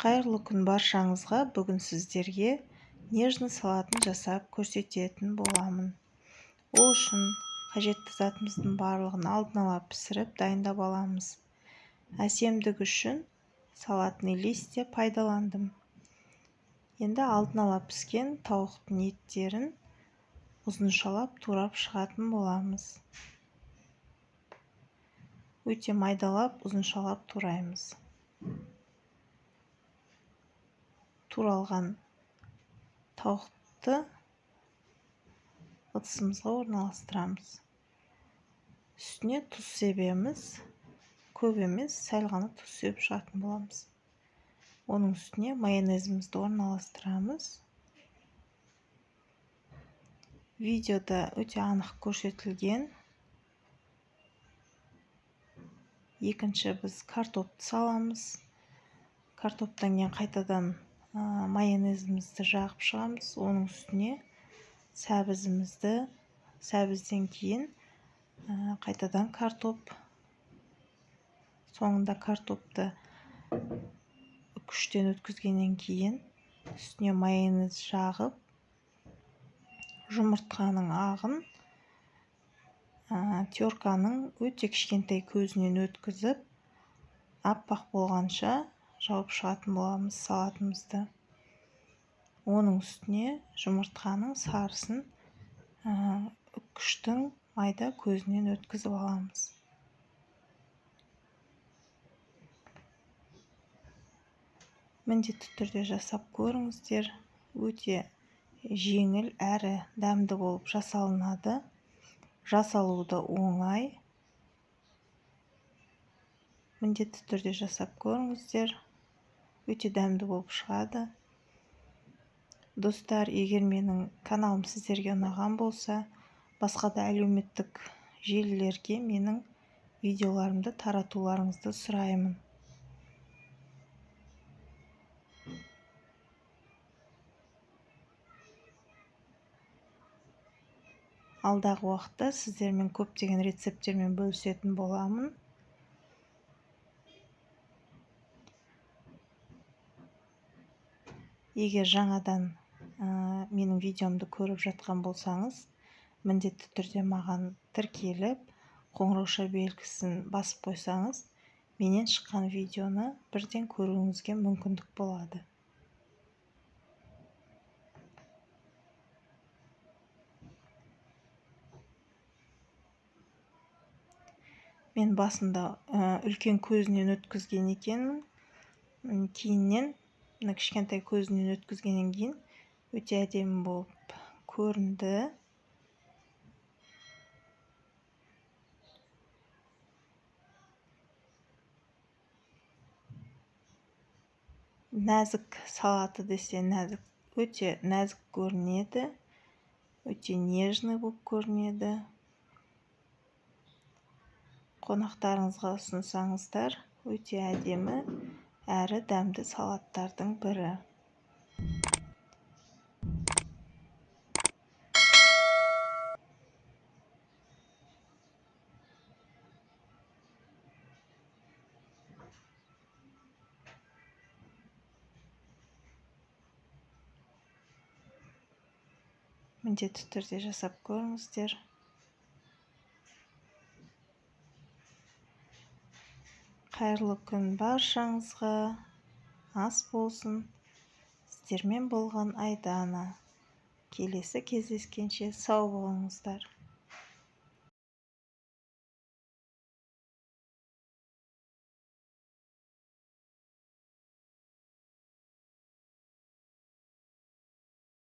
Қайырлы күн баршаңызға. Бүгін сіздерге нежный салатын жасап көрсететін боламын. Ол үшін қажетті затымыздың барлығын алдын ала пісіріп дайындап аламыз. Әсемдік үшін салатный листья пайдаландым. Енді алдын ала піскен тауықтың еттерін ұзыншалап турап шығатын боламыз. Өте майдалап, ұзыншалап тураймыз. Туралған тауықты ыдысымызға орналастырамыз. Үстіне тұз себеміз. Көп емес, сәл ғана тұз сеуіп шығатын боламыз. Оның үстіне майонезімізді орналастырамыз. Видеода өте анық көрсетілген. Екінші біз картопты саламыз. Картоптан кейін қайтадан майонезімізді жағып шығамыз. Оның үстіне сәбізімізді, сәбізден кейін қайтадан картоп, соңында картопты күштен өткізгеннен кейін үстіне майонез жағып, жұмыртқаның ағын терканың өте кішкентай көзінен өткізіп, аппақ болғанша жауып шығатын боламыз салатымызды. Оның үстіне жұмыртқаның сарысын күштің майда көзінен өткізіп аламыз. Міндетті түрде жасап көріңіздер. Өте жеңіл әрі дәмді болып жасалынады. Жасалуы да оңай. Міндетті түрде жасап көріңіздер. Өте дәмді болып шығады. Достар, егер менің каналым сіздерге ұнаған болса, басқа да әлеуметтік желілерге менің видеоларымды таратуларыңызды сұраймын. Алдағы уақытта сіздермен көптеген рецепттермен бөлісетін боламын. Егер жаңадан менің видеомды көріп жатқан болсаңыз, міндетті түрде маған тіркеліп, қоңырауша белгісін басып қойсаңыз, менен шыққан видеоны бірден көруіңізге мүмкіндік болады. Мен басында үлкен көзінен өткізген екенмін. Кейіннен мына кішкентай көзінен өткізгеннен кейін өте әдемі болып көрінді. Нәзік салаты десе нәзік, өте нәзік көрінеді, өте нежный болып көрінеді. Қонақтарыңызға ұсынсаңыздар, өте әдемі әрі дәмді салаттардың бірі. Міндетті түрде жасап көріңіздер. Қайырлы күн баршаңызға, ас болсын. Сіздермен болған Айдана. Келесі кездескенше сау болыңыздар.